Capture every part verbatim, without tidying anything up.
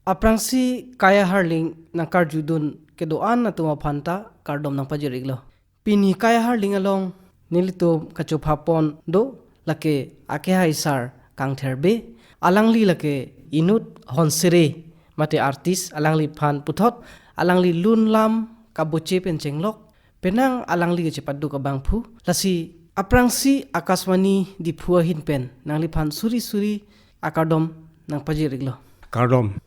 Aphrangsi Kaya Harling nangkarjudun kedo-an atum aphan ta kardom nangpajir-iklo. Pini Kaya Harling along nelitum kachopha pon do lake akehai sar Kangther Bey, alangli lake inut honsere mate artist, alangliphan puthot alangli lun lam kaboche pen chenglok, penang alangli kachepadu kabangphu. Lasi aphrangsi Akashvani Diphu ahin pen nangliphan suri suri akardom nangpajir-iklo. Kardom.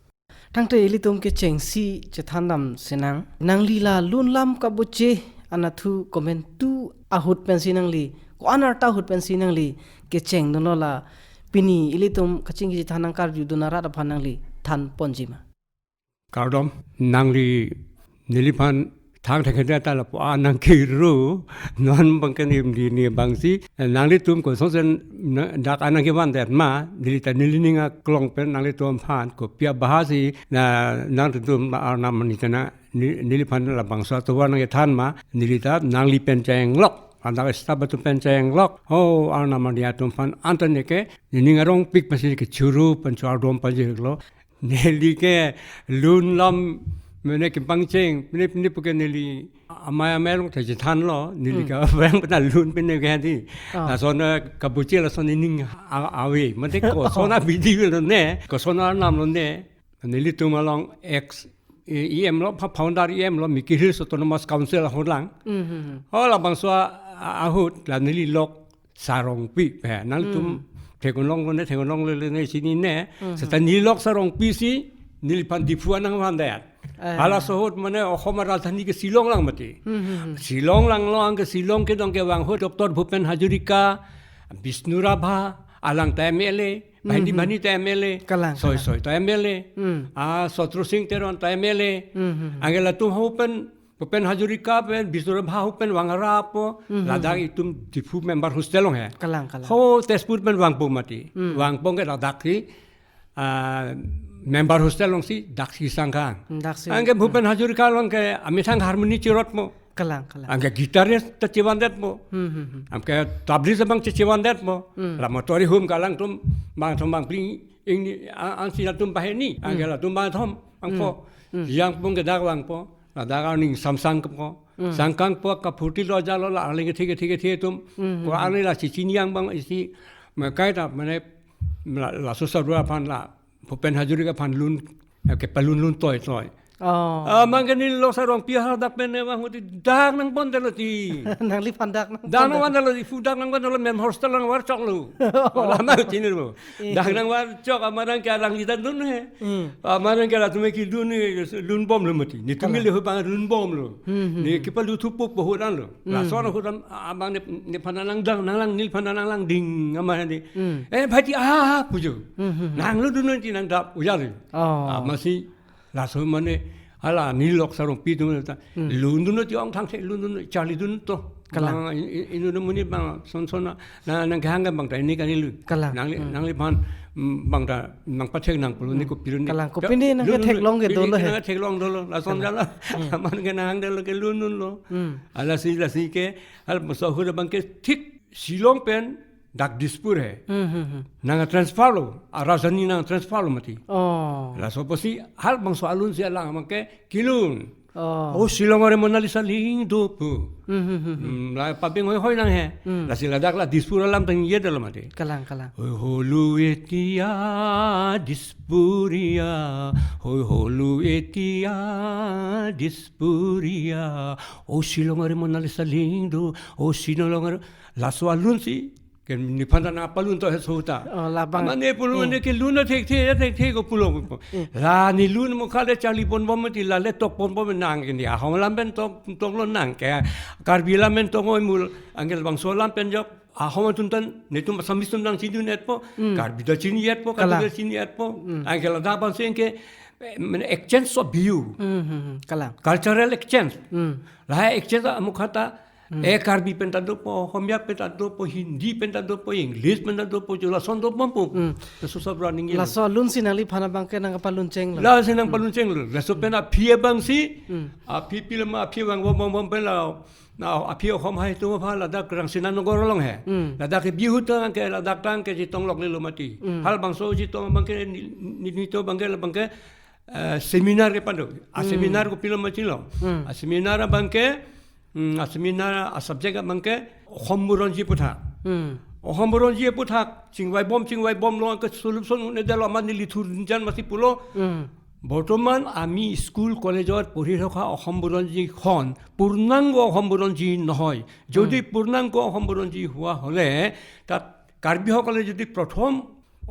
Tangte ilitum kechengsi chethan dam sinang. Nangli la lun lam kaboche anatthu komantu ahut pensi nangli, ko-an arta ahut pensi nangli kechengdunlo, la pini ilitum kachingki chethan nangkarjudun arat aphan nangli than ponji ma? Kardom, nangli neliphan thang thekhe ta lapu-an nangkiro, non abangke ne, ne, ne abangsi, nanglitum kosonsi na, dak an nangkevandet ma, neli ta nelining aklong pen nanglitum aphan kopi abahasi, na, nangtum Arnam Mani ta na, ne, neliphan labangso atovar nangkethan ma, neli ta nangli pen chenglok, andak staff atum pen chenglok, ho Arnam Mani atum aphan anta neke, nening arongpik pensi kechuru pen chardom pajir-iklo. Neli ke lun lam mene kepangcheng, pine pine puke neli amei amei along ta chethanlo, neli Hmm. ka bang pena lun pine ke di. Ah. Lason kaboche lason nening a-, ave, mate koson abidi lo ne, koson Arnam lo ne, nelitum along ex E M lo, fa-, founder E M lo, Mikir Hills Autonomous Council ahut lang. Hmm, hmm, hmm. Oh, labangso a-, a-, ahut, la neli lok Sarongpi, eh, nangtum Hmm. theklonglo ne, theklonglo ne, chinine. Hmm. Seta neli lok Sarongpi si, neliphan Diphu an nangvandet. Eh. Halaso ahut mane Assam arajdhani ke Shillong lang mati. Hmm, hmm, hmm. Shillong langlo, anke Shillong kedong kevang ahut Doctor Bhupen Hazarika, Bishnu Rabha, alang ta M L A, Bhani Hmm, hmm. Bhani ta M L A, Kalang, Soi kalang. Soi ta M L A, Hmm. ah, Satru Singh Teron ta M L A, Hmm, hmm, hmm. anke latum ahut pen Bhupen Hazarika pen, Bishnu Rabha ahut pen vang ra po, Hmm, hmm, ladak hmm. itum Diphu member hostel along he. Kalang, kalang. Ho Tezpur pen vangpo mati. Hmm. Vangpo ke ladak si, ah, member hostel alongsi daksi sangkang. Hmm, daksi. Anke Bhupen Hmm. Hazarika along ke amethang harmony chirot mo. Kalang, kalang. Anke guitarist ta chevandet mo. Hmm, hmm, hmm. Anke tablis abang che chevandet mo. Hmm. La motori hum kalang tum bang thom bang pling ing ni, a-, ansi latum baheni. Anke Hmm. latum bang thom angpo. Hmm. Hmm. Yang pung ke dak vangpo. Ladak aning samsang kepo. Hmm. Sangkangpo kaphuti lo jalo la aling thik thik thik tum. Hmm, hmm, Ko hmm. ani la si chini yang bang isi mekai ta mane la, laso sarua aphan la Bhupen Hazarika aphan lun, eh, kepalun lun toi toi. Oh. Ah, mangke neli lok Sarongpi hadak pen ne bang huti dak nangpondetlo ti. Nangliphan dak nang Dak pon nangpondetlo ti, fu dak nangpondetlo, mem hostel nangvarchoklo. Oh. Lama huti ne bo. Eh. Dak nangvarchok amarang ke alang kita dun he. Hmm. Amarang ke latum ke dun he, lun bomlo mati. Netum Kalang. Neli hu bang lun bomlo. Hmm, hmm, Ne hmm. kepaluthupo po hudan lo. Hmm. Lason hudan abang ne, nephan nanglang, nanglang, neliphan nanglang ding ama hadi. Hmm. Eh, bhai ti, ah, ah, pujo. Hmm, hmm, hmm. Nangludun ti nangdap ujar. Oh. Ah, masi laso mane, hala neli lok Sarongpi tum ta. Hmm. Lundun ti ong thangthe lundun, charlidun to. Kalang. Bang, i-, i-, inut amonit bang, son son na, na, nangkehang bang ta, ini kan ilu. Kalang. Nangli, Hmm. nangliphan, mm, bang ta, nangpathek nang pulo, ni Hmm. kopi lo ni. Kalang, kopi ni nangke Lundun, theklong ke pini dolo he. nangke theklong dolo, lason Kalang. jala. Hmm. Aman ke nanghangdetlo ke lundunlo. Hmm. Hala si, lasi ke, hal moso ahut abang ke thik Shillong pen dak Dispur he. Hmm, hmm, hmm. Nangtransfer lo, arajdhani nangtransfer lo mati. Oh. Laso apotsi hal bangso alun si alang abang ke kelun. Oh. O Shillong ore Mona Lisa ling dopo. Hmm, hmm, hmm, hmm. Hmm, la pabeng hoi hoi nang he. Hmm. Lasi ladak la Dispur alam tang ye dalo mati. Kalang, kalang. Hoi holu etia Dispuria, hoi holu etia Dispuria. O Shillong ore Mona Lisa ling do, o Shillong ore laso alun si, ke nephan ta nangpalun to he sota. Oh, labang. Ama ne pulo Hmm. ne kelun thekthe, thekthe ko pulo ko. Hmm. La nelun mukha le charli ponbom ti la le tok ponbom nang ke ni. Ahom alam pen tok, toklo nang ke. Karbi alam pen tok oi mul. Anke labangso alam pen jok. Ahom atum tan, netum Assamese atum nangchinidun-etpo. Hmm. Karbi ta chini-etpo, Karbi Kalang. ta chini-etpo. Hmm. Anke ladak abang si ke, eh, mane exchange of view. Hmm, hmm, hmm. Kalang. Cultural exchange. Hmm. Lahai exchange amukha ta, Hmm. eh, Karbi pen ta dopo, Homya pen ta dopo, Hindi pen ta dopo, English pen ta dopo, jo lason dopo po. Hmm. Laso sab running ye. Laso alun si nangliphan abang ke nangpalun chenglo. La si nangpalun chenglo. Laso pen aphi abang si, Hmm. aphi pil ma aphi vang bom bom bom pen la, na aphi ahom hai tu apha ladak Rangsina Nagar along he. Hmm. Ladak ke bihu tang ke ladak tang ke chetong lok lelo mati. Hmm. Hal bangso chetong abang ke ni, ni, ni to abang ke la abang ke eh, seminar kepan do. A seminar kopilo ma chilo. Hmm. A seminar abangke, hmm, a seminar a subject abangke Ohom Buronji aputhak. Hmm. Ohom Buronji aputhak chingvaibom chingvaibomlo, anke solution un-edetlo, amat neli thurjan masi pulo. Hmm. বৰ্তমান আমি স্কুল কলেজত পঢ়ি থকা অসম বুৰঞ্জীখন পূৰ্ণাংগ অসম বুৰঞ্জী নহয়। যদি উম। পূৰ্ণাংগ অসম বুৰঞ্জী হোৱা হ'লে তাত কাৰ্বিসকলে যদি প্ৰথম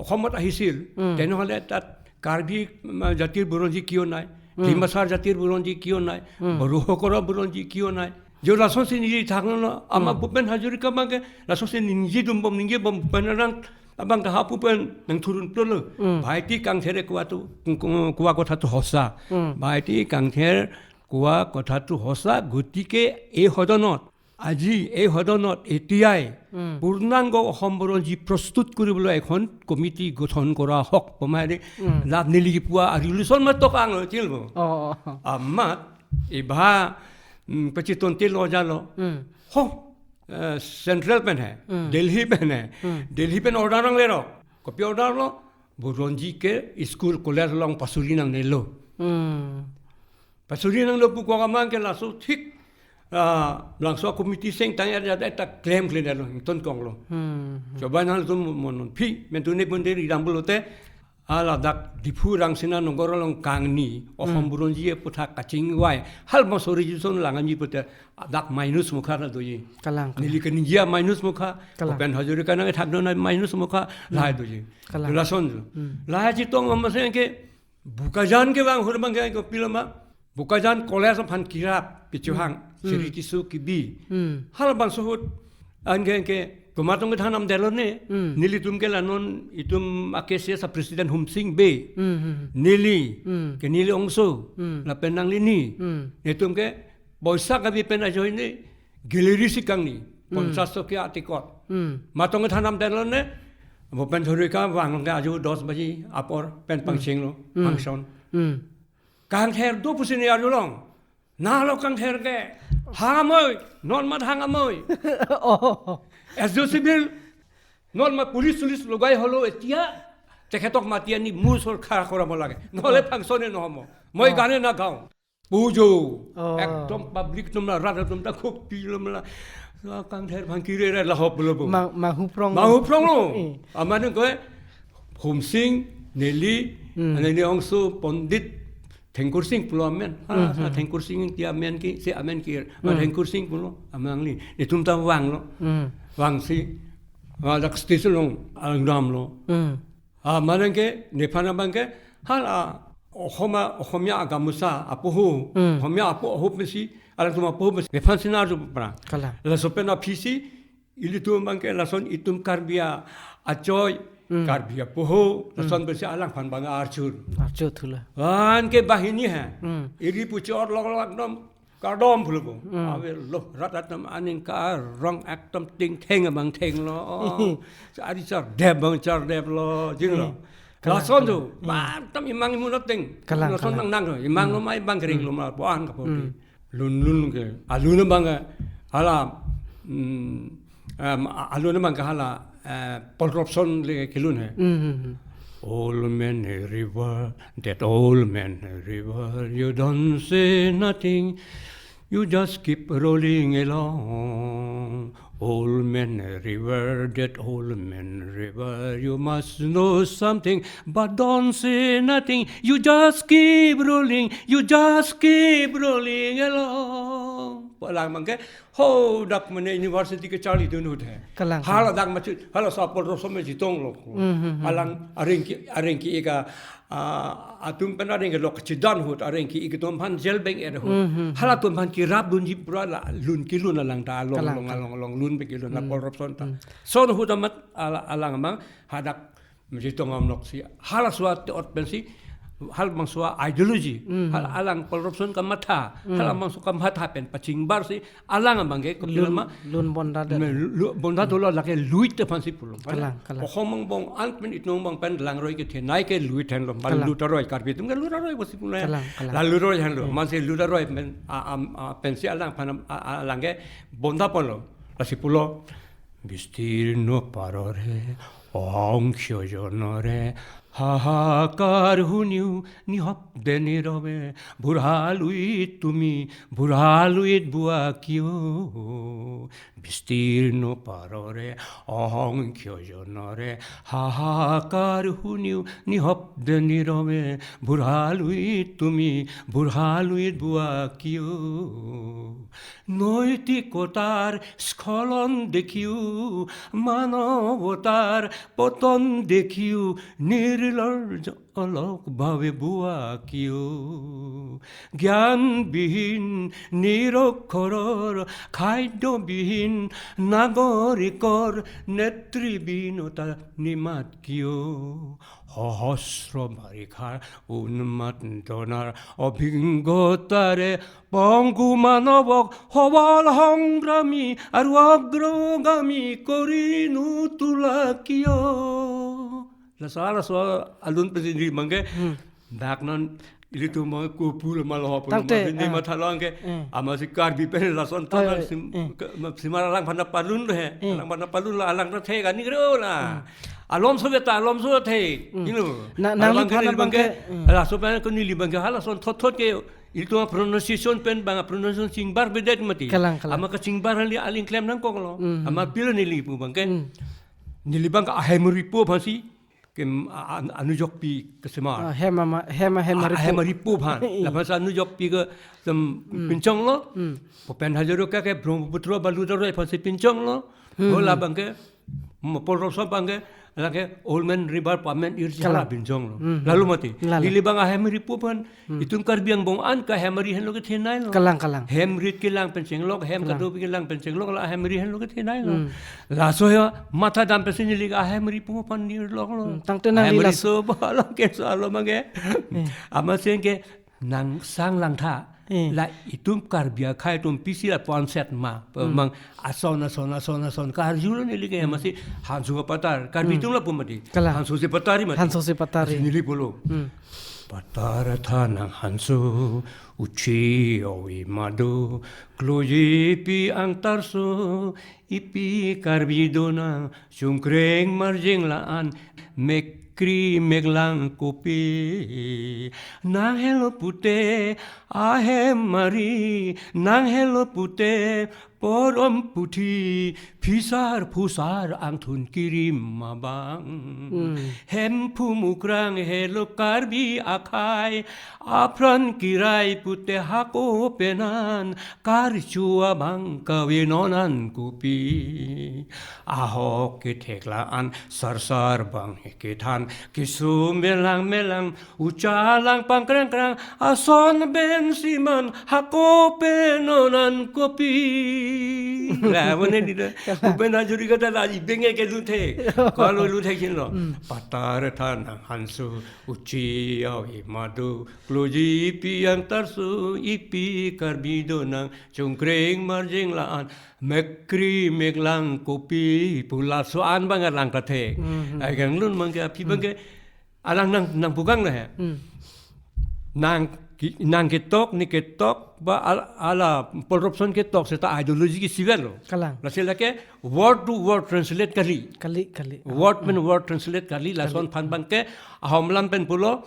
অসমত আহিছিল, উম। তেনেহ'লে তাত কাৰ্বি, উম, জাতিৰ বুৰঞ্জী কিয় নাই? উম। ডিমাছাৰ জাতিৰ বুৰঞ্জী কিয় নাই? উম। বড়োসকলৰ বুৰঞ্জী কিয় নাই? যে লাচনসি নিজে থাকনো, আমাৰ উম। ভূপেন হাজৰিকা বাগে লাচনসি নিজে দুম বম, নিজে বম, ভূপেন ৰাং, abang taha pupen nang thurun plolo. উম। ভাইটি কাংথেৰে কোৱাটো, কোৱা কথাটো সঁচা। উম। ভাইটি কাংথেৰ কোৱা কথাটো সঁচা। গতিকে এই সদনত, আজি এই সদনত এতিয়াই উম। পূৰ্ণাংগ অসম বুৰঞ্জী প্ৰস্তুত কৰিবলৈ এখন কমিটি গঠন কৰা হওক। পমাৰে উম। লাভ নিলিগি পোৱা আৰু ৰিলিউশ্যন মাত টকা আঙ চিলব। অ, অ, অ। Amat ibha, mm, pachiton tilo jalo. Um. Ho, eh, central pen he, um. Delhi pen he। Um. Delhi pen order nanglerok. Kopi order lo? Buronji ke school college along pasuri nangnelo। Um. Pasuri nanglo pu kok amang ke laso thik, ah, langso committee seng tang ya ya ta claim kle lo, ton kong lo। Um. Choba nang tum mon phi, men tune pun deri rambul te, hala dak Diphu Rangsina Nagar along kangni, Ohom Hmm. Buronji aputhak kachingvai, hal bangso reason lang ami pute, dak minus mukha na doji। Kalang, kalang. Neli kaningje minus mukha, Kalang. Bhupen Hazarika nang thak dona minus mukha, Hmm. Lahai doji। Kalang. Lason jo। Hmm. Lahai chetong amaseng ke, Bokajan kevang ahut abangke kopilo ma, Bokajan College aphan kirap kechohang, Hmm. Sri Tisso kebi। Hmm. Hala bangso ahut anke anke komat tong kethan namdetlo ne, Hmm. nelitum ke la non itum A K C S a President Humsing Bey, Hmm, hmm, hmm. neli, Hmm. ke neli ongso, Hmm. lapen nanglini, Hmm. netum ke poisa kabi pen ajoine, gallery si kangni, Hmm. পঞ্চাশ টকীয়া টিকট। Hmm. Mat tong kethan namdetlo ne, Bhupen Hazarika vang ke aju dos baji apor pen Hmm. pangchenglo, Hmm. function। Hmm. Kangther do pusi ne arjulong. Nalo kangther ke, hang amoi, non mat hang amoi। Oh। S D O' civil, non mat police চুলিচ লগাই হ'লেও এতিয়া তেখেতক মাতি আনি মোৰ ওচৰত খাৰা কৰাব লাগে। নহ'লে Oh। ফাংচনে নহ'ব। মই Oh। গানে Nagaon. Pujo। Oh। Ekdom public atum la, rat atum ta khop pi lom la, "Ah, kangther bang kire re lahop lo bo." Ma-, mahu prong. Mahu prong lo. Eh. Amat nang koi, Humsing, neli, Hmm. anani ongso Pondit Thengkur Sing pulo amen. Ah, Hmm, hmm. Thengkur Sing ti amen ki, si amen ki, ma Hmm. Thengkur Sing pulo, amang li. Netum ta vanglo. Hmm. Vangsi, ah, dak stage along, alang damlo। Hmm. Ah, manang ke, nephan abangke, hala, Ohoma, Ohomia agamusa, apoho, Hmm. Ohomia apo, aho pensi, alangtum apoho pensi, nephan sinar jo pra। Kalang. Laso pen aphisi, ilitum abangke, lason itum Karbi a, achoi, Hmm. Karbi apoho, lason Hmm. pensi alangphan abang arjur। Arjur thula। Anke banghini ha, Hmm. iri puchot lok lok ekdom, kardom pulo bo. Hmm. Avelo, rat atum aning karong ekdom tingtheng abang thenglo. Ari chardep abang chardeplo, jinglo। Hmm. Kalang, lason kalang. Jo, Hmm. bantam imang imun ateng. Kalang, lason kalang. Nang nang, imang Hmm. lo mai bang kering Hmm. lo ma, buan kapoti। Hmm. Lun lun ke, alun abang ke, hala, hmm, em, a-, alun abang ke hala, eh, Paul Robeson le kelun he। Hmm, hmm, hmm. Old man river, that old man river, you don't say nothing, you just keep rolling along. Old man river, that old man river, you must know something, but don't say nothing, you just keep rolling, you just keep rolling along. Pu alang abangke, ho dak mane university kecharlidun ahut he। Kalang, hala kalang. Dak machut, hala sa Paul Robeson me chetonglo. Hmm, hmm, hmm. Alang areng ke, areng ke-ik a, ah, atum pen areng ke lok chidan ahut, areng ke-ik atum aphan jail beng-et ahut. Hmm, hmm, hmm. Halatum aphan kirapdunji pura la lun kelun alang ta along, Kalang, along, kalang. Along, along lun pe kelun la Hmm. Paul Robeson ta. Hmm. Lason ahut amat ala-, alang abang hadak mejitong amlok si. Hala sua te ot pensi, hala bangso a ideology, Hmm. hala alang Paul Robeson kamatha, Hmm. hala bangso kamatha pen pachingbar si, alang abangke kopilo Lun, ma, lun bonda de. Me lu-, lu-, bonda dolo lake luit te aphansi pulo. Kalang, kalang. Ohom angbong an pen itum angbong pen langroi kethenei ke luit henlo, bang Kalang. Lut aroi, Karbi atum ke lut aroi pusi pulo ya. Kalang, kalang. La lut aroi henlo, Hmm. mansi lut aroi pen, a, a, a, pensi alangphan, a, a, alangke bonda ponlo, lasi pulo, "Bistirno parore, ong kyojonore, হাহাকাৰ শুনিও নিশব্দে নীৰৱে, বুঢ়া লুইত তুমি, বুঢ়া লুইত বোৱা কিয়? বিস্তীৰ্ণ পাৰৰে অসংখ্য জনৰে হাহাকাৰ শুনিও নিশব্দে নীৰৱে, বুঢ়া লুইত তুমি, বুঢ়া লুইত বোৱা কিয়? নৈতিকতাৰ স্খলন দেখিও, মানৱতাৰ পতন দেখিও, নিৰ্লজ্জ অলস ভাৱে বোৱা কিয়? জ্ঞানবিহীন নিৰক্ষৰৰ, খাদ্যবিহীন নাগৰিকৰ নেতৃবিহীনতা নিমাত কিয়? সহস্ৰ বাৰিষাৰ উন্মাদ দনাৰ অভিজ্ঞতাৰে পংগু মানৱক সবল সংগ্ৰামী আৰু অগ্ৰগামী কৰি নুতোলা কিয়? Laso, laso alun pensi neli abangke. Hmm. Dak non ilitum abang kopul malah pun Tangte, masih ni ah. Matha lo abangke. Hmm. Amatsi Karbi pen lason Oi, thon oi, sim, hmm. Ke, ma-, simar alangphan palun lo he. Hmm. Alangphan palun lo, alang ta the kani kro la. Hmm. Alom so beta, alom so the. Hmm. Ino. Na, nangli abangke phan neli abangke, abangke, hmm. Laso pen ko neli abangke halason thot thot ke ilitum pronunciation pen abang pronunciation chingbar bedet mati. Kalang, kalang. Amat kachingbar ali aling klem nangkok lo. Hmm. Amat pilo neli pu abangke. Hmm. Neli abangke ahem ripo aphansi ke, a, a, anujokpi kesimar. Ah, hem ama, hem, hem Ah, ripo. Hem ripo aphan. Iya. Laphan si anujokpi ke sem Hmm. pinchong lo. Hmm. Bhupen Hazarika ke Brahmaputra balu daro aphansi pinchong lo. Hmm, Ho la hmm. Abangke, mm, Paul Robson abangke, lake Old Man River Payment Year si Kalang. Hala pinchong lo. Hmm, hmm. Lalu mati. Lalu. Neli abang ahem ripo aphan, Hmm. Itum Karbi Anglong an ke ahem ri henlo kethenei lo. Kalang, kalang. Hem rit kelang pen chenglok, hem Kalang. Kadokave kelang pen chenglok, la ahem ri henlo kethenei lo. Hmm. Laso he matha dam pensi neli ahem ripo aphan nirlok lo. Hmm, tangte nangli Ahem ri laso. So ba lo ke so alo abangke. Eh. Amatsi ke nang sang langtha. Eh. La itum Karbi akhei atum pisi la ponset ma. Hmm. Mang ason, ason, ason, ason. Karjulo neli ke Hmm. Amatsi hanso patar. Karbi Hmm. Atum lapu mati. Kalang. Hanso si patari mati. Hanso si patari. Neli pulo. Hmm. Patar tha nang hanso, uchi ovi madu, kloji pi angtarso, ipi Karbi donang, chungkreng marjeng la-an, mekri meklang kopi. Nang helo pute, ahem ari, nang helo pute, porom puthi, phisar phusar angthun kirim abang. Hmm. Hemphu mukrang helo Karbi akhei, apran kirai pute hako penan, karchu abang kave non an kopi. Ahok kethek la-an sarsar bang kethan, kesum melang melang, uchalang pangkrang krang, ason pen siman hako pen non an kopi. La, mane di da. Bhupen Hazarika ta la ibeng ke luthe. Kalo luthe kinlo. Hmm. Patar tha nang hanso, uchi ovi madu, kloji pi angtarso, ipi Karbi donang, chungkreng marjeng la-an, mekri meklang kopi, pu laso an abang alang ta the. Hmm, hmm. Ai kanglun abangke aphi Hmm. abangke alang nang, nang pugang na he. Hmm. Nang ki, nang ketok, ne ketok, ba al-, ala Paul Robson ketok seta ideology ke sivel lo. Kalang. Lasi lake word to word translate kali. Kali, kali. Word pen Hmm. word translate kali, Kali. Lason aphan abangke ahom lam pen pulo,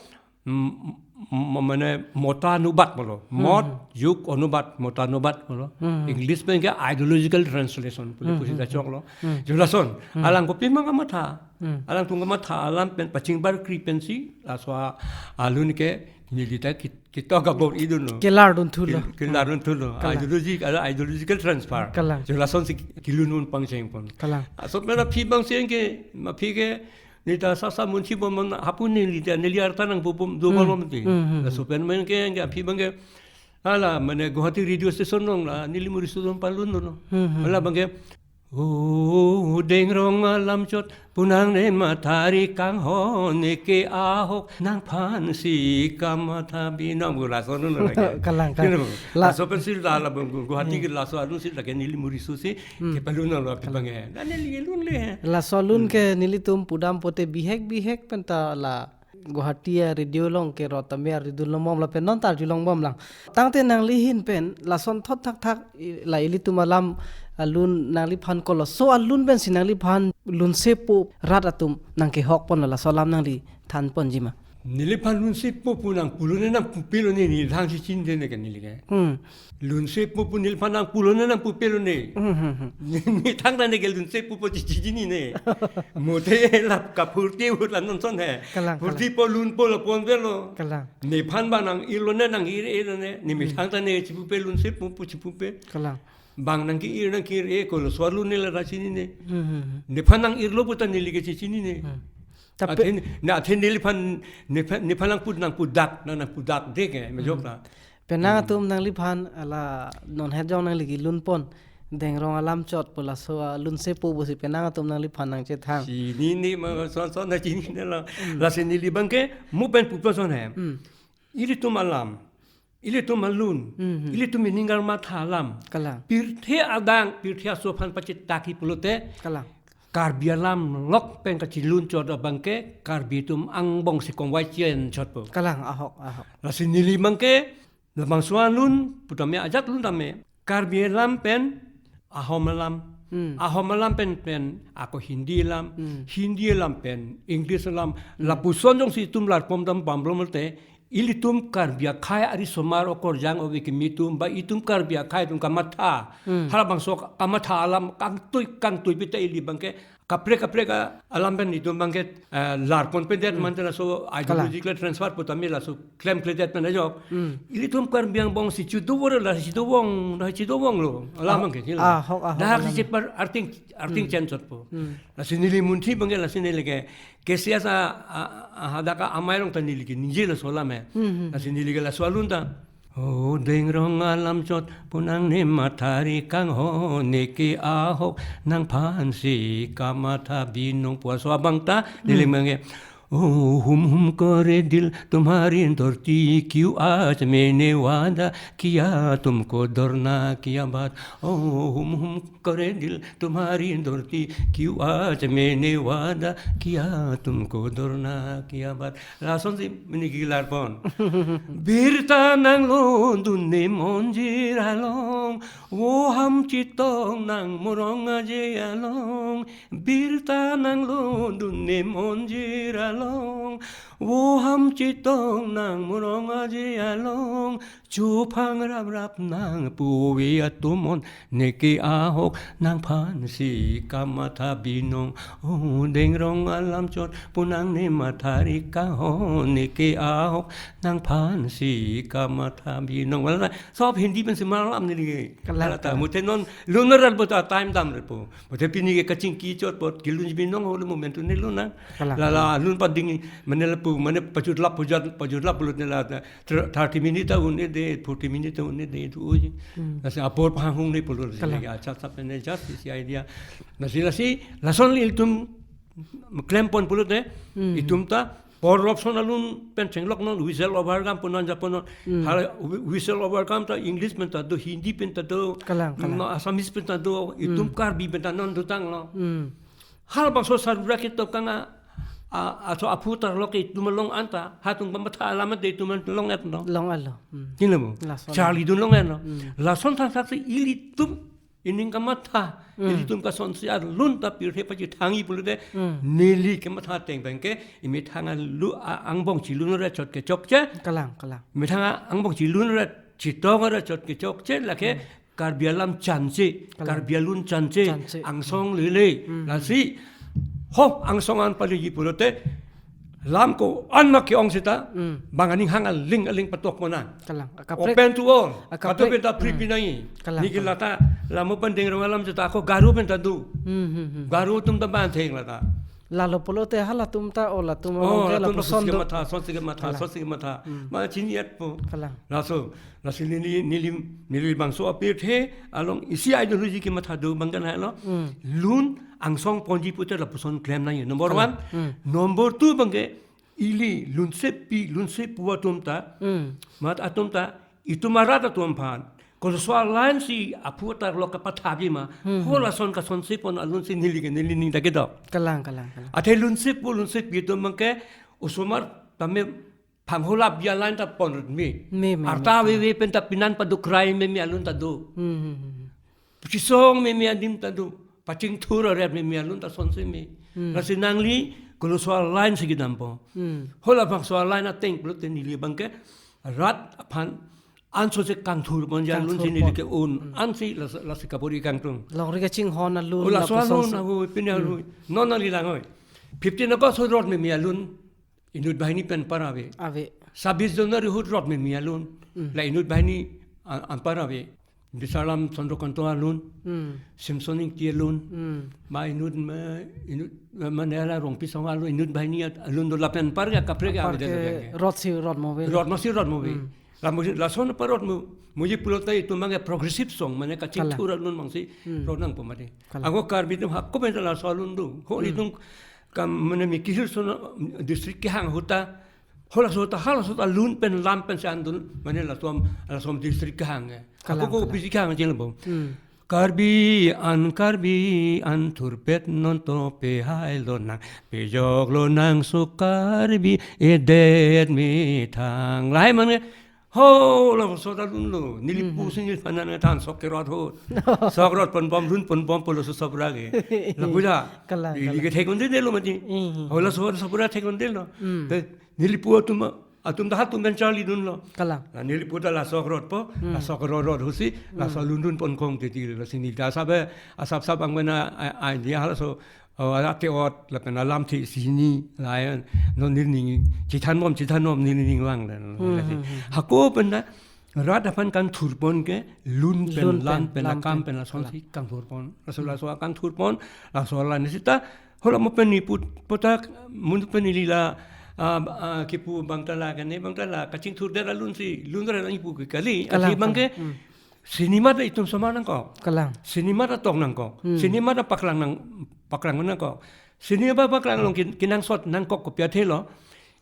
mm, m-, mane mota nubat pulo. Hmm. Mot, juk, onubat, mota nubat pulo. Hmm. English pen ke ideological translation pule Hmm, pusi hmm, ta choklo. Hmm. Jo lason, Hmm. alang kopi mang kamatha. Hmm. Alangtum kamatha alam pen pachingbar kri pensi, laso a-, alun ke neli ta ki, ketok abor idun lo. Kelar dun thulo. Kel-, kelar dun thulo. Kalang. Ideology, ala ideological transfer. Kalang. Jo lasonsi kelun un pangcheng pon. Kalang. Laso pen aphi abang si ke, aphi ke, neli ta sasa munchi bom mon hapu neli ta, neli arta nang bom, do Hmm. bom ti. Hmm, hmm, Laso hmm. pen men ke, ke aphi abangke, ala, mane Guwahati radio station along la, neli muri sudom palun lo. Hmm, hmm, Ala hmm. abangke, O dengrong alam chot, punang ne mathari kanghon eke ahok nangphansi kamatha binong, laso alun lake. Kalang, kalang. Kino? La- Laso pensi la, la bang Guwahati Hmm. ke laso alun si lake neli muri susi, Hmm. kepalun lo aphi Kalang. abangke. Na neli lun le. Laso alun Hmm. ke nelitum pudam pote bihek bihek pen ta la Guwahati a-radio along ke rot tame a-radio along bom lapen non ta arjulong bomlang. Tangte nangli ahin pen lason thot thakthak i-, la ilitum alam alun nangliphan koloso alun pensi nangliphan lunsepo rat atum nangkehok ponlo, laso alam nangli than ponji ma? Neliphan lunsepo pu nangpulone nangpupelone, neli thang si chinine ke neli ke. Hmm. Lunsepo pu neliphan nangpulone nangpupelone. Hmm, hmm, hmm. Neli thangta ne ke lunsepo pu chichinine. Mote lap kaphurti ut la non son he. Kalang, kalang. Phurtipo lunpo lapu-an avelo. Kalang. Nephan ba nang-irlone nang-ir-e lone. Neli Hmm. thangta ne chipupe lunsepo pu chipupe. Kalang. Bang nangke-ir nangke-ir-e koloso alun ne la ra chinine. Hmm, hmm, hmm. Nephan nang-irlo puta neli ke chichinine. Hmm. Tapi Athe, na athe neliphan, nephan, nephan nangpu, nangpudak, na nangpudak de ke, majok Hmm. ta. Penang Hmm. atum nangliphan, ala non het jong nangli kelun pon, Dengrong alam chot pu laso alunsepo pusi penang atum nangliphan nangchethang. Chinine ma son son na chinine la. Hmm. Lasi neli abangke, mo pen pupo son he. Hmm. Ilitum alam, ilitum alun, Hmm, hmm. ilitum ining kamatha alam. Kalang. Pirthe adang, pirthe aso aphan pachethaki pulote. Kalang. Karbi alam lok pen kachelun chot abangke, Karbi atum angbong si kongvai chen chotpo. Kalang, ahok, ahok. Lasi neli abangke, labangso alun, putame ajat lun tame, Karbi alam pen, Ahom alam. Hmm. Ahom alam pen, pen, ako Hindi alam, Hmm. Hindi alam pen, English alam, Hmm. lapuson jongsi itum larpom dam pamblom te, ilitum Karbi akhei arisomar okorjang ove kimi atum, ba itum Karbi akhei atum kamatha. Hmm. Halabangso kamatha alam kangtui, kangtui pita ili abangke, kaprek, kaprek a-, alam pen itum abangke, eh, larpon pedet Hmm. mante laso Kalang. ideological transfer putame laso klemkledet pen ajok. Hmm. Ilitum Karbi angbong si chidovor la chidovong, la chidovonglo. Alam Ah, abangke, chila. Ahok, ahok, Dah alam. si chepar arting, arting Hmm. chen chotpo. Hmm. Lasi neli munthi abangke lasi neli ke, K C S a, a, a, hadak amei along ta neli ke ningje laso alam he. Hmm, hmm. Lasi neli ke laso alun ta. O Dengrong alam chot pu nangne mathari kangho, neke ahok nangphan si kamatha binong pu laso abang ta, Hmm. neli abangke, O hum hum kore dil tumhari dhorti, kyu aaj maine wada kiya tumko dorna kiya baat. O hum hum kore dil tumhari dhorti, kyu aaj maine wada kiya tumko dorna kiya baat. Lasonsi mini ke larpon. Birta nanglodunde monjir along, wo ham chetong nang murong aje along. Birta nanglodunde monjir along, wo ham chetong nang murong aje along. Chophang rap rap nangpuve atum on, neke ahok nangphan si kamatha binong. O Dengrong alam chot pu nangne mathari kangho, neke ahok nangphan si kamatha binong. Wala sob Hindi pensi malam neli ke. Kalang, Wala ta kalang. Muthe non lun rat bo ta time dam repo. Muthe pini ke kachingki chot pot kelun binong holo moment ne lun nang. Kalang, Lala kalang. lun pading mane lapu mane pajut lap pajut pajut lap lut ne la ta thir-, thirty minute ta un-e det, forty minute ta un-e det tu uji. Hmm. Lasi apor pahang hung ne pulo lasi Kalang. lagi achat sap ne just isi idea. Lasi lasi lason ilitum klempon pulote, Hmm. itum ta por lopson alun pen chenglok non, whistle over gam punon japonon. Hmm. Hala whi-, whistle over gam ta English pen ta do, Hindi pen ta do, Kalang, kalang. ma Assamese pen ta do, itum Hmm. Karbi pen ta non dotanglo. Hmm. Halabangso sarura ketok kang a, a, aso aphu tarlok ke itum along anta, hatum kamatha alam de itum along etlo. Longlo. Hmm. Tinglo mo? Lason. Charlidun long etlo. Hmm. Lason thangthak si ilitum ining kamatha, Hmm. ilitum kasonsi alun ta pirthe pachethangji pulote, Hmm. neli kamatha ateng abangke, imethang alu a, angbong chelun ra chot ke chokche. Kalang, kalang. Imethang a, angbong chelun ra chetong ra chot ke chokche, lake Hmm. Karbi alam chanche, Kalang. Karbi alun chanche, Chanche. angsong lele. Hmm. Lasi, ho angsong an paleji pulote, lam ko-an ma ke-ong seta, Hmm. bang aning hang aling aling patok monang. Kalang. Akaprek. Open to all. Akaprek. Kado pen ta free Hmm. pinangi. Kalang, Neke kalang. lata, lamo pen Dengrong alam seta ako Garo pen ta do. Hmm, hmm, hmm. Garo atum ta ban theng lata. Lalo pulote halatum ta, o latum Oh, along ke latum lapuson lapuson do. kematha, sonsi kematha, Kalang. sonsi kematha. Hmm. Ma chini-etpo. Kalang. Laso, lasi neli, neli, neli bangso apirthe along isi ideology kematha do abang kan helo. Hmm. Lun angsong ponji pute lapuson klem nangji. Number Kalang. one. Hmm. Number two abangke ili lunsepi, lunsepo atum ta. Hmm. Mat atum ta, itum arat atum aphan. Koloso alam si aphu tarlok kapathabi ma. Hmm, Ho hmm. lason kasonsi pon alun si neli ke neli ning ta kedok. Kalang, kalang, kalang. Athe lunsepo, lunsepi atum abangke osomar tame phangholap bialan ta pon me. Me, me, Arta me, me. veve pen ta pinan padukrai me me alun ta do. Hmm, hmm, hmm, hmm. Kesong meme adim ta do. Pachingthur aret meme alun ta sonsi me. Hmm. Lasi nangli koloso aline si kedampo. Hmm. Hala bangso aline ateng pulote neli abangke rat aphan anso si kangthurpon ja alun si Kangthurpon. neli ke-un. Hmm. Ansi las-, lasi kabor-i kangtung. Longri kachinghon alun Hala lapuson laso alun so. ahu pini Hmm. ahu. Non nangli lang oi. Fifteen August ahut rot meme alun. Inut banghini pen anpar ave. Ave. Sabis January ahut rot meme alun. Hmm. La inut banghini an-, anpar ave. Bisarlam Chandrakanta alun. Hmm. Simson Ingti alun. Hmm. Ma inut ma, inut ma nela Rongpi Song alun, inut banghini at-, alun do lapen anpar ke kaprek Anpar ave ke de. rot si rot mo ave. Rot mo si rot mo ave. Hmm. La mo, lason parot mo, mo ye pulote itum abangke progressive song, mane kachingthur Kalang. alun abangsi Hmm. rot nangpo mati. Kalang. Ako Karbi atum hako pen laso alun do. Ho Hmm. itum kam mane Mikir Hills ason district kehang ahut ta, halaso ta, halaso ta lun pen lam pen si andun, mane laso, laso district kehang eh. Kalang, Ako ko kalang. bisi kehang jeng bom. Hmm. Karbi an, Karbi an thurpet non to pehai lonang, pejok lonang so Karbi edet methang. Lahai mane, ho, laso ta lunlo. Neli Hmm, pu hmm. si neliphan nangthan sok kerot ho. Sok rot ponbom, lun ponbom pulo so sop rage. La puja. Kalang, Ili kalang. ke thek un-edetlo mati. Hmm, hmm, Ho, laso ta sop ra thek un-edetlo. Hmm. Te, neli pu atum, atum ta hatum pen charlidunlo. Kalang. La neli pu ta laso rotpo, Hmm. laso rot rot ahut si, laso Hmm. lundun pon kong titi, lasi neli ta asap, asap sap ang mena, a, a, dia halaso, oh, ate-ot, lapen alamthe si hini, la, non neli ning, chethanbom, chethanbom, neli ning lang, la, Hmm, lasi. hmm, hmm. Hako pen ta, rat aphan kangthurpon ke, lun pen, Lun lan pen, pen, lam akam pen. pen, lason Kalang. si kangthurpon. Laso, Hmm. laso akangthurpon, laso aline sita, hala mo pen neli pu, putak, mun pen neli la, ah, ah, kipu abang ta la, kene abang ta la, kachingthurdet alun si, lun ra nangpu ke kali, Kalang, athe abangke, kalang. Hmm. Cinema ta itum somar nangkok. Kalang. Cinema ta tok nangkok. Hmm. Cinema ta paklang nang, paklang nangkok. Cinema paklang along kin-, kenangsot nangkok kopi athe lo.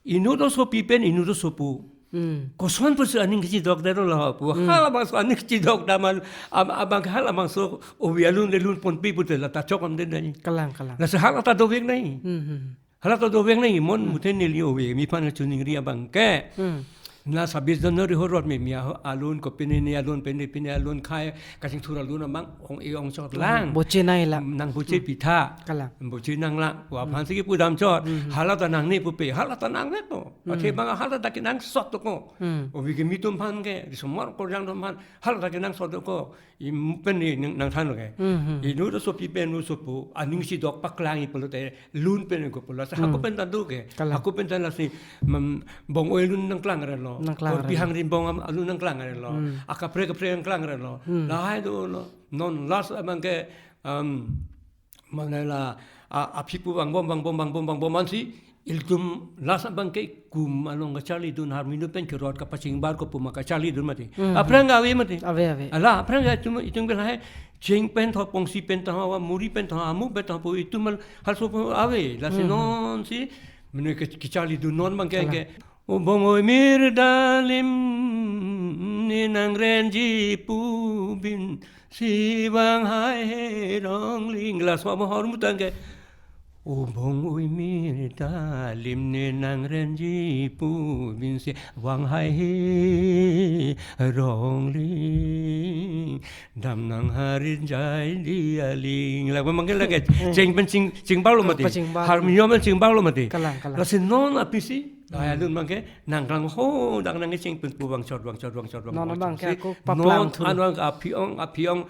Inut osopi pen inut osopo. Hmm. Koson pusi aning kechidok detlo pu. Hmm. Hala bangso aning kechidok dam an, ab-, abang hala bangso ove alun le lun ponpi pute la ta chok am den dani. Kalang, kalang. Lasi hala ta dovek nai. Hmm, hmm. Hala ta dovek nai, mon Hmm. muthe neli ove, mi aphan kachiningri abangke. Hmm. Na sabis January ahut rot meme alun, kopine ne alun, pine pine alun, khei kachingthur alun abang ong-e ongchot Hmm. lang. Boche nai la. Nang boche Hmm. pitha. Kalang. Boche nang lang. Wa Hmm. aphan si kipu damchot. Hmm. Hala ta nangne pupe, hala ta nangne to. Hmm. Athe abang hala ta kenangsot to ko. Hmm. Ove kimi atum aphan ke, risomar korjang atum aphan, hala ta kenangsot to ko. Im pen ne nang, nangthanlo ke. Hmm, hmm. Inut osopi pen inut osopo, aning kechidok paklang-i pulote, lun pen ko pulo. Sa Hmm. hako pen ta do ke. Kalang. Hako pen ta lasi, mm, bong-oi alun nangklang relo. Nangklang Korpi relo. Hangrimbong am-, alun nangklang relo. Hmm. Akaprek kaprek nangklang relo. Hmm. Lahai dolo. Non last abangke, um, mane la, a, aphi pu vangbom, vangbom, vangbom, vangbom ansi, ilitum last abangke kum along kacharlidun, harmonium pen kerot kapachingbar ko pu ma kacharlidun mati. Hmm, Aphrang hmm. ave mati. Ave, ave. Ala, aphrang ga itum, itum ke lahai, cheng pen tho, pongsi pen tho, wa muri pen tho, amu pen tho, pu itum mal, halaso pu ave, lasi Hmm, hmm. non si, mane ke, kacharlidun non abangke Kalang. ke. O bong-oi mir dalim ne nangrenji pu bin si vang hai he rongling. Laso mo hor mutang ke. O bong-oi mir dalim ne nangrenji pu bin si vang hai he rongling. Dam nang harit jai di aling. La ko mangke lake. Hmm. Cheng pen ching, chingbarlo mati. Pachingbar. Harmonium pen chingbarlo mati. Kalang, kalang. Lasi non apisi. Hmm. Ai alun abangke nangklang ho, dak nang cheng pen pu vangchot, vangchot, vangchot, vangchot. Non abangke Si ako non paplang thulu. Anwang aphi-ong, aphi-ong,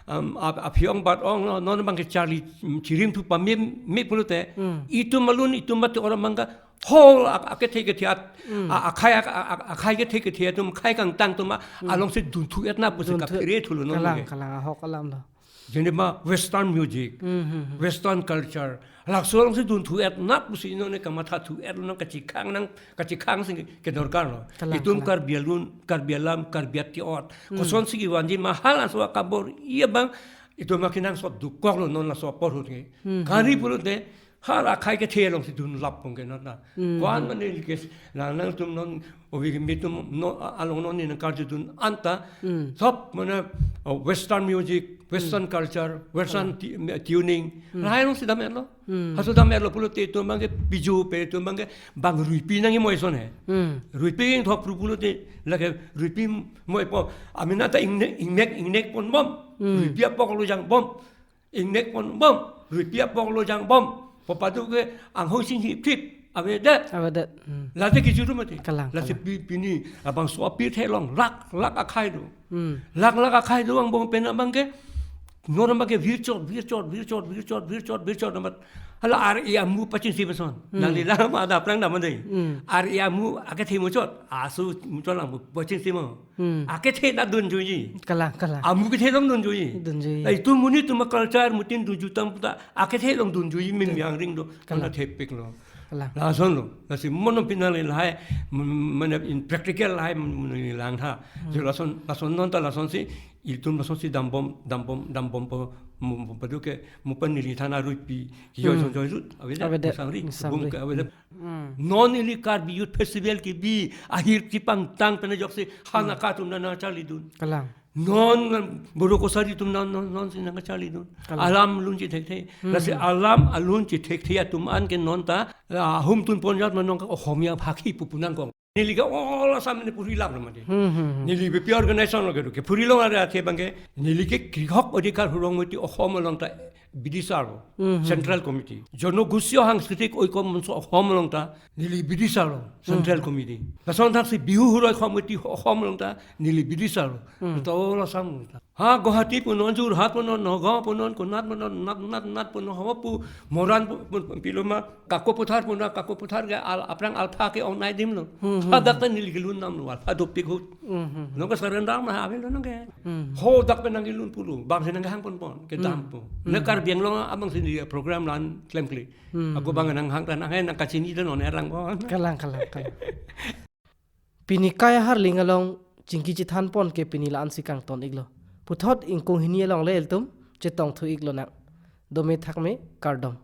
um, ap-, aphi-ong bat-ong, non, non abangke charli, mm, chirim thu pamem, me pulote. Hmm. Itum alun, itum mati orang mangga, hol ak-, akethe kethe at, Hmm. a-, akhai ak-, a-, a-, akhai kethe kethe atum, khei kangtang atum, a-, Hmm. along si dunthu-et nang pusi Dunthu-, kaphere thulo non kalang, ke. kalang, ahok alam lo. Jene ma Western music, Hmm, hmm, hmm. Western culture. Laso along si dunthu-et nang pusi non ne kamathathu-et lo nang kachikhang nang, kachikhang si ke dorkar lo. Kalang, Itum kalang. Karbi alun, Karbi alam, Karbi ate-ot. Hmm. Koson si kevanji ma halaso akabor-i abang, itum ma kenangsot dokok lo non laso apor ahut ke. Hmm, Kali hmm. pulote, Hala akhai kethe alongsi dunlap pon ke non ta. Hmm. Ko-an mane like nang nangtum non ovi kimi tum no along non nangkarjudun anta. Hmm. Thop mane, uh, western music, western culture, western ti- tuning. Hmm. Lahai alongsi dam-etlo. Hmm. Halaso dam-etlo pulote itum abangke piju pe itum abangke bang ruipi nangji mo eson he. Hmm. Ruipi ingthok pru pulote lake ruipi mo epo amena ta ingnek ingnek ingnek ponbom. Hmm. Ruipi apok lo jangbom. Ingnek ponbom, ruipi apok lo jangbom. Pu padu ke anghoi sing hip hip. Avedet. Avedet. Hmm. Lasi kejut mati. Kalang, lasi kalang. Pi- pini labangso apirthe along lak lak akhai do. Hmm. Lak lak akhai do angbong pen abangke. Non abangke virchot, virchot, virchot, virchot, virchot, virchot amat. Hala ar-i amu pachingsi peson. Hmm. Nangli lang ma ada aphrang dam dei. Hmm. Ar-i amu akethe muchot, asu muchot lang pachingsi mo. Hmm. Akethe ta dunjuiji. Kalang, kalang. Amu kethe along dunjuiji. Dunjuiji. Ai itum monit atum aculture mutin dunju tam ta akethe along dunjuiji mimi angring do. Kalang. Kona thepik lo. Kalang. Lason lo. Lasi monom pinang le lahai, m- mana in practical lahai m- m- langtha. Hmm. So lason lason non ta lasonsi itum lasonsi dambom dambom dambom po mo- mo- padu ke mo pen neli thana ruipi. Yo Hmm. son joy rut. Avedet. Avedet. Sangri. Sangri. Bung ke avedet. Hmm. Non ili Karbi Youth Festival kebi ahir kepangtang pen ajoksi hana Hmm. katum nangcharlidun. Kalang. Non Boro Kachari atum non non non si nangcharlidun. Kalang. Alam alun chethekthe. Hmm. Lasi alam alun chethekthe atum an ke non ta, ah, humtun ponjat ma nonke Ohomia phakhi pupu nangkok. Neli ke all Assam ne puri lap lo mati. Hmm, hmm, hmm. Neli B P organization lo ke ke puri long ada athe abangke. Neli ke Krihok Odhikar Hurong Moti Ohom along ta bidisarlo, Hmm, hmm. Central Committee. Jonogostiyo Sanskriti Oiko Moncho Ohom along ta neli bidisarlo, Central Hmm. Committee. Lason thaksi Bihu Huroi Committee Ohom along ta neli bidisarlo. Hmm. To lason ta. Ha Guwahati punon, Jorhat punon, Nagaon punon, konat punon, nat nat nat punon, ho pu Moran pu- pu- piloma Kakopothar punon, Kakopothar ke al- aphrang alpha ke-ongnei adim lo. Hmm, hmm, Hadak hmm. ta neli kelun nam lo, alpha dopik ahut. Hmm, hmm, hmm. Nonke surrender ma ha avelo nonke. Hmm. Ho dak pen nangkelun pulo, bang si nanghang ponpon, kedam Hmm. po. Hmm. Ne Karbi Anglong abang si neli program la-an klemkle. Hmm. Ako bang nanghang ta nang hai nangkachini ta non erlang pon. Kalang, kalang, kalang. Pini Kai Aharling along chingki chethan pon ke pini la-an si kangton iklo. Puthot ingkung hini along le ilitum chetongthu iklo nang. Dome thakme kardom.